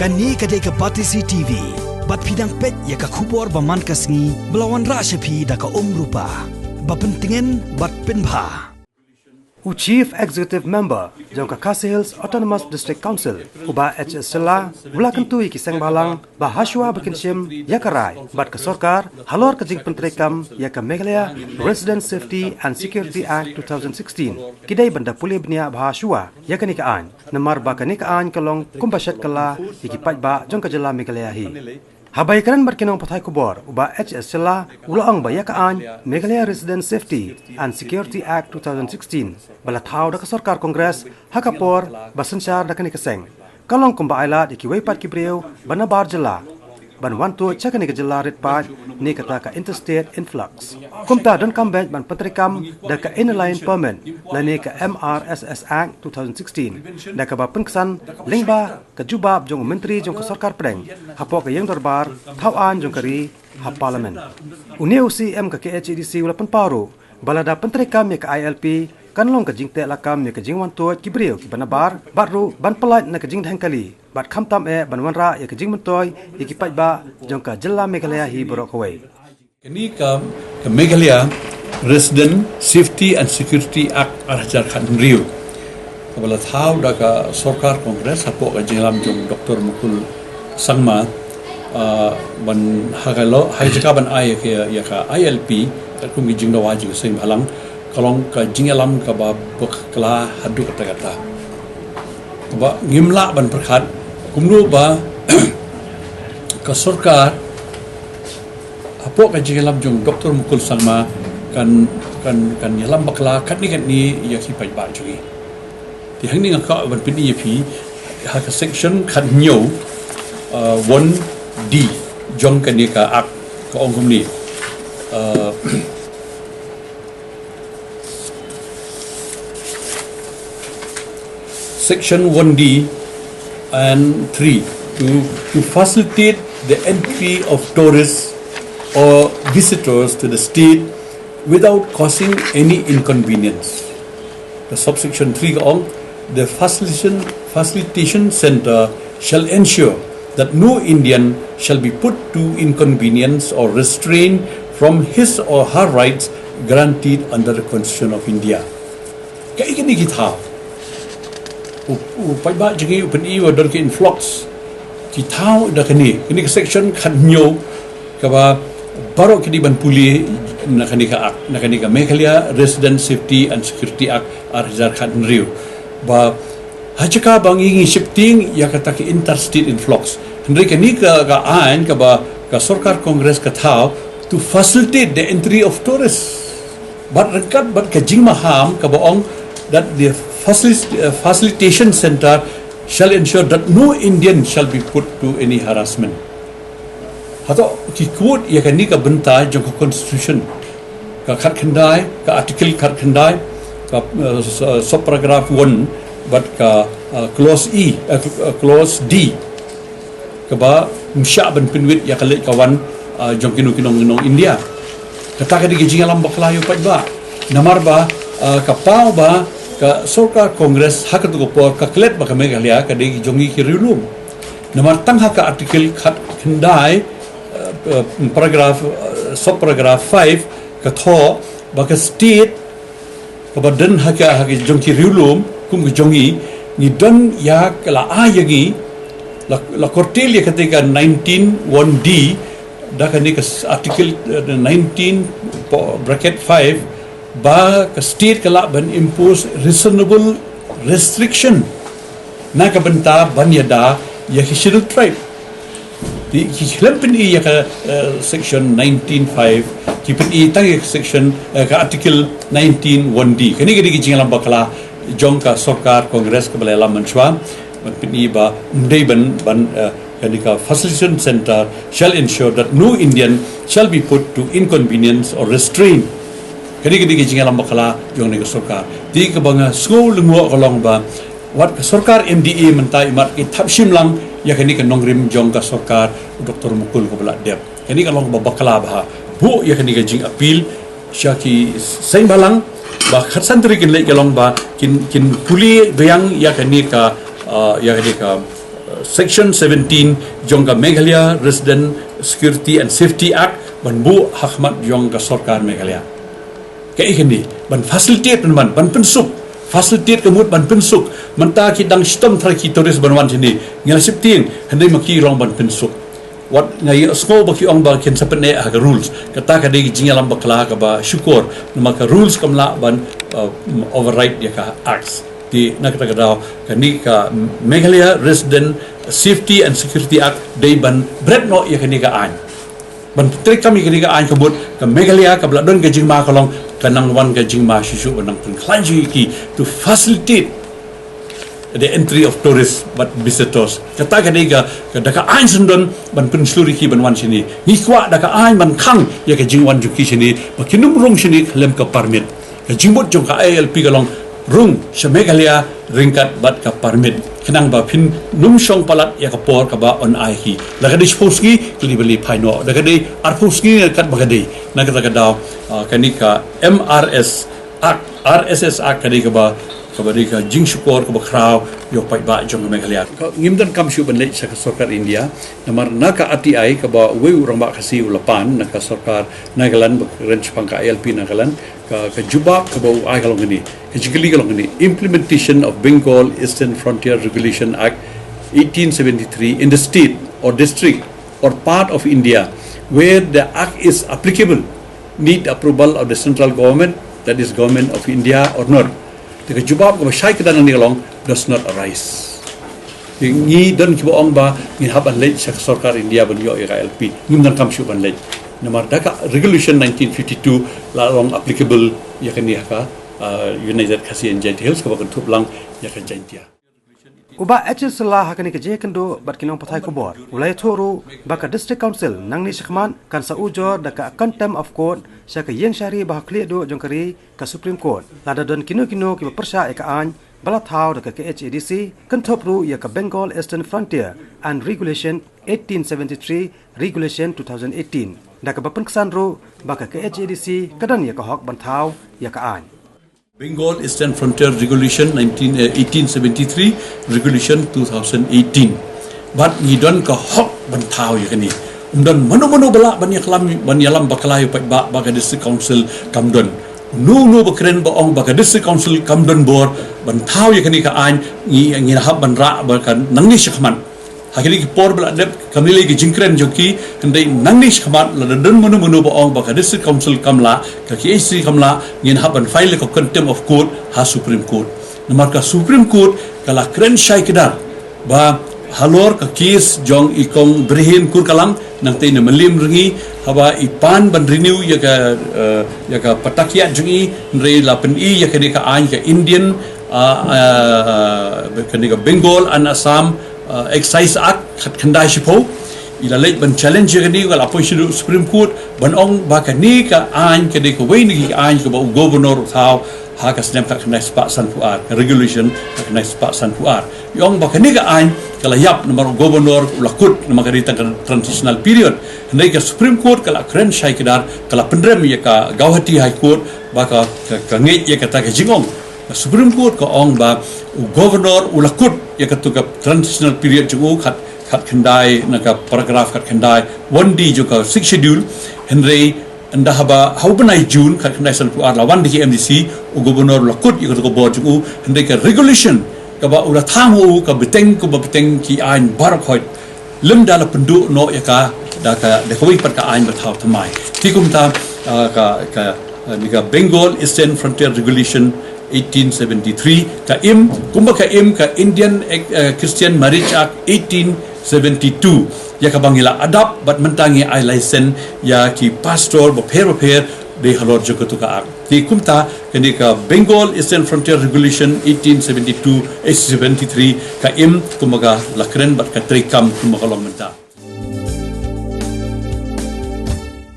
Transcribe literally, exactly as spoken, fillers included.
Kane ka dei ka Batesi T V. Bad phi dang peit ïa ka khubor ba man ka sngi ba la wanrah sha phi da ka Umrupa. Ba pyntngen bad pynbha. U Chief Executive Member jong ka Khasi Hills Autonomous District Council, u Bah H S Shylla, u la kyntu ïa ki seng bhalang ba hashwa ba kin shim ïa ka rai bad ka sorkar halor ka jingpyntreikam ïa ka Meghalaya Resident Safety and Security Act two thousand sixteen, ki dei ban da pule bniah bha shuwa ïa kane ka aiñ. Namar ba kane ka aiñ ka long kumba shet kylla ïa ki paidbah jong ka jylla Meghalaya hi. Haba ïakren bad ki nongpathai khubor, u Bah H S Shylla u la ong ba ïa ka aiñ Meghalaya Resident Safety and Security Act two thousand sixteen ba la thaw da ka sorkar Congress ha ka por ba synshar da kane ka seng, ka long kumba ailad ïa kiwei pat ki briew ba nabar jylla ban wan tuid sha kane ka jylla rit paid ne kata ka interstate influx. Kumta donkam beit ban pyntreikam da ka Inner Line Permit lane ka M R S S Act two thousand sixteen, da kaba pynksan lyngba ka jubab jong u Myntri jong ka Sorkar Pdeng hapoh ka Ïing Dorbar Thaw Aiñ jong ka ri ha Parliament. Une u C E M ka K H A D C u la pynpaw ruh ba lada pyntreikam ïa ka I L P, kan long ka jingteh lakam ïa ka jingwan tuid ki briew kiba nabar, bad ruh ban pyllait na ka jingdheng kali bad khamtam eh ban wanrah ïa ka jingmyntoi ïa ki paidbah jong ka jylla Meghalaya hi baroh kawei. Kane ka, ka Meghalaya Resident Safety and Security Act ar hajar khathynriew, kaba la thaw da ka sorkar Congress hapoh ka jingïalam jong Doctor Mukul Sangma, ah, ban ha ka lo, ha ka jaka ban ai ïa ka, ïa ka I L P, katkum ki jingdawa jong ka seng bhalang, ka long ka jingïalam kaba bakla haduh katta katta. Kaba ngim lah ban pyrkhat kumno ba ka sorkar hapoh ka jingïalam jong Doctor Mukul Sangma kan, kan, kan ïalam bakla katne katne ïa ki paidbah jong ngi. Te hangne nga kwah ban pyni ïa phi ha ka section khathynñiew, uh, one D jong kane ka act, ka ong kumne. Uh, Section one D and three, to, to facilitate the entry of tourists or visitors to the state without causing any inconvenience. The subsection three ka ong, the facilitation, facilitation center shall ensure that no Indian shall be put to inconvenience or restrained from his or her rights granted under the Constitution of India. Kaei kine ki thaw? U, u paidbah jong ngi u pyni ba don ki influx. Ki thaw da kane, kane ka section khathynñiew, kaba baroh ki dei ban pule na kane ka act, na kane ka Meghalaya Resident Safety and Security Act ar hajar khathynriew. Ba ha jaka ba ngi, ngi sheptieng ïa kata ka interstate influx, hynrei kane ka, ka aiñ kaba ka sorkar Congress ka thaw to facilitate the entry of tourists. Bad ryngkat bad ka jingmaham kaba ong that the facil-, uh, facilitation center shall ensure that no Indian shall be put to any harassment. Hato ki quote ïa kane ka bynta jong ka Constitution, ka khatkhyndai, ka article khatkhyndai, ka, uh, s-, uh, sub paragraph one, bad ka, uh, clause E, uh, cl-, uh, clause D, kaba ym shah ban pynwit ïa ka leit ka wan, ah, jong kino kino nong India. Kata ka dei ka jingïalam bakla ïa u paidbah. Namar ba, ah, ka paw ba ka sorkar Congress ha kato ka por ka klet ba ka Meghalaya ka dei jong ngi ki riewlum. Namar tang ha ka article khatkhyndai, ah, ah, paragraph, ah, sub paragraph five, ka thoh ba ka state kaba don ha ka, ha ka jong ki riewlum kum ka jong ngi, ngi don ïa ka, la ai ïa ngi, la, la kyrteng ïa kata ka nineteen one D, da kane ka s-, article, eh, nineteen po-, bracket five, ba ka state ka lah ban impose reasonable restriction na ka bynta ban ïada ïa ki Scheduled Tribe. Te ki khlem pyni ïa ka, eh, section nineteen five, ki pyni tang ïa ka section, eh, ka article nineteen one D. Kane ka dei ka jingïalam bakla jong ka sorkar Congress kaba la ïalam mynshuwa. Ban pyni ba ym dei ban, ban, eh, kane ka facilitation center shall ensure that no Indian shall be put to inconvenience or restraint. Kane ka dei ka jingïalam bakla jong kane ka sorkar. Te kaba nga sngew lyngngoh ka long ba wat ka sorkar M D A mynta imat ki thap shim lang ïa kane ka nongrim jong ka sorkar u Doctor Mukul kaba la dep. Kane ka long ba bakla bha. Buh ïa kane ka jingappeal sha ki seng bhalang ba khatsan tarik kin leit ka long ba kin, kin pule biang ïa kane ka, ah, ïa kane ka, ah, Section seventeen jong ka Meghalaya Resident Security and Safety Act ban buh ha khmat jong ka sorkar Meghalaya. Kaei kane, ban facilitate ban, ban pynsuk, facilitate ka mut ban pynsuk. Mynta ki dang shitom tharai ki tourist ban wan shane, ngi la sheptieng, hynrei ma ki long ban pynsuk. Wat nga ïohsngew ba ki ong ba kin sa pynneh ha ka rules. Kata ka dei ka jingïalam bakla kaba shukor, namar ka rules kam lah ban, uh, override ïa ka acts. Te na kata ka daw, kane ka Meghalaya Resident Safety and Security Act dei ban bret noh ïa kane ka aiñ. Ban treikam ïa kane ka aiñ ka mut ka Meghalaya kaba la don ka jingma ka long ka nang wan ka jingma shuh shuh ban nang pynkhlaiñ shuh ïa ki to facilitate the entry of tourists bad visitors. Kata ka dei ka, ka da ka aiñ sngewdon ban pynshlur ïa ki ban wan shane. Ngi kwah da ka aiñ ban khang ïa ka jingwan jong ki shane ba kin ym rung shane khlem ka permit. Ka jingmut jong ka I L P ka long rung sha Meghalaya ryngkat bad ka permit. Khnang ba phin ym shong palat ïa ka por kaba yn ai ki. Da ka dei shiphew sngi, khlem ba leh phai noh. Da ka dei arphew sngi, katba ka dei. Na kata ka daw, ah, kane ka M R S Act, R S S Act ka dei kaba, kaba dei ka jingshukor kaba khraw ïa u paidbah jong ka Meghalaya. Ka, ngim donkam shuh ban leit sha ka sorkar India, namar na ka R T I kaba uwei u rangbah Khasi u la pan na ka sorkar Nagaland, ba kren shaphang ka I L P Nagaland, ka, ka jubab kaba u ai ka long kane, ka jingkylli ka long kane: Implementation of Bengal Eastern Frontier Regulation Act eighteen seventy-three in the state or district or part of India where the act is applicable need approval of the central government, that is government of India, or not. Te ka jubab kaba shai kdar nangne ka long, does not arise. Te ngi don kiba ong ba ngin hap ban leit sha ka sorkar India ban ïoh ïa ka I L P. Ngim donkam shuh ban leit. Namar da ka Regulation nineteen fifty-two la long applicable ïa kane ha ka, uh, United Khasi and Jaintia Hills kaba kynthup lang ïa ka Jaintia. U Bah H L Shylla ha kane ka jingïakynduh bad ki nongpathai khubor u la ïathuh ruh ba ka District Council nangne shakhmat kan sa ujor da ka contempt of court sha ka ïing shari ba ha khlieh duh jong ka ri, ka Supreme Court, lada don kino kino kiba pyrshah ïa ka aiñ ba la thaw da ka K H A D C, kynthup ruh ïa ka Bengal Eastern Frontier and Regulation eighteen seventy-three, Regulation two thousand eighteen, da kaba pynksan ruh ba ka K H A D C ka don ïa ka hok ban thaw ïa ka aiñ. Bengal Eastern Frontier Regulation nineteen, eh, eighteen seventy-three, Regulation two thousand eighteen. Bad ngi don ka hok ban thaw ïa kane. Ym don mano mano ba lah ban ïaklam, ban ïalam bakla ïa u paidbah ba ka District Council kam don. Uno uno ba kren ba ong ba ka District Council kam don bor ban thaw ïa kane ka aiñ, ngi, ngi hap ban rah ba ka nangne shakhmat. Ha kine ki por ba la dep kam lei lei ki jingkren jong ki, hynrei nangne shakhmat lada don mano mano ba ong ba ka District Council kam lah, ka K H A D C kam lah, ngin hap ban file ka contempt of court ha Supreme Court. Namar ka Supreme Court ka la kren shai kdar ba halor ka case jong i Kong Brihin Kurkalang, nangta i Mylliem Ryngi, haba i pan ban renew ïa ka, eh, ïa ka patta kiad jong i, hynrei la pyni ïa kane ka aiñ ka Indian, ah, ah, kane ka Bengal and Assam, ah, Excise Act khatkhyndai shiphew. I la leit ban challenge ïa kane, ka la poi sha Supreme Court ban ong ba kane ka aiñ ka dei kawei na ki aiñ kaba u governor u thaw ha ka snem khatkhyndai spah sanphew ar, ka regulation khatkhyndai spah sanphew ar. I ong ba kane ka aiñ ka la ïap namar u governor u la kut namar ka dei tang ka transitional period. Hynrei ka Supreme Court ka la kren shai kdar, ka la pynrem ïa ka Guwahati High Court ba ka, ka, ka ngeit ïa kata ka jingong. Ka Supreme Court ka ong ba u governor u la kut ïa katu ka transitional period jong u khat, khatkhyndai, na ka paragraph khatkhyndai one D jong ka Sixth Schedule, hynrei ynda haba ha u bnai June khatkhyndai sanphew ar la wan da ki M D C, u governor u la kut ïa katu ka bor jong u, hynrei ka regulation kaba u la thaw u ka bteng, kaba bteng ki aiñ baroh khoit. Lymda la pynduh noh ïa ka da ka, da kawei pat ka aiñ ba thaw thymmai. Te kumta, ah, ka, ka, ah, kane ka Bengal Eastern Frontier Regulation eighteen seventy-three ka im, kumba ka im ka Indian, eh, Christian Marriage Act eighteen seventy-two, ïa kaba ngi la adopt bad mynta ngi ai license ïa ki pastor bapher bapher dei halor jong katu ka act. Te kumta kane ka Bengal Eastern Frontier Regulation eighteen seventy-two, eighteen seventy-three ka im kumba ka la kren bad ka treikam kumba ka long mynta.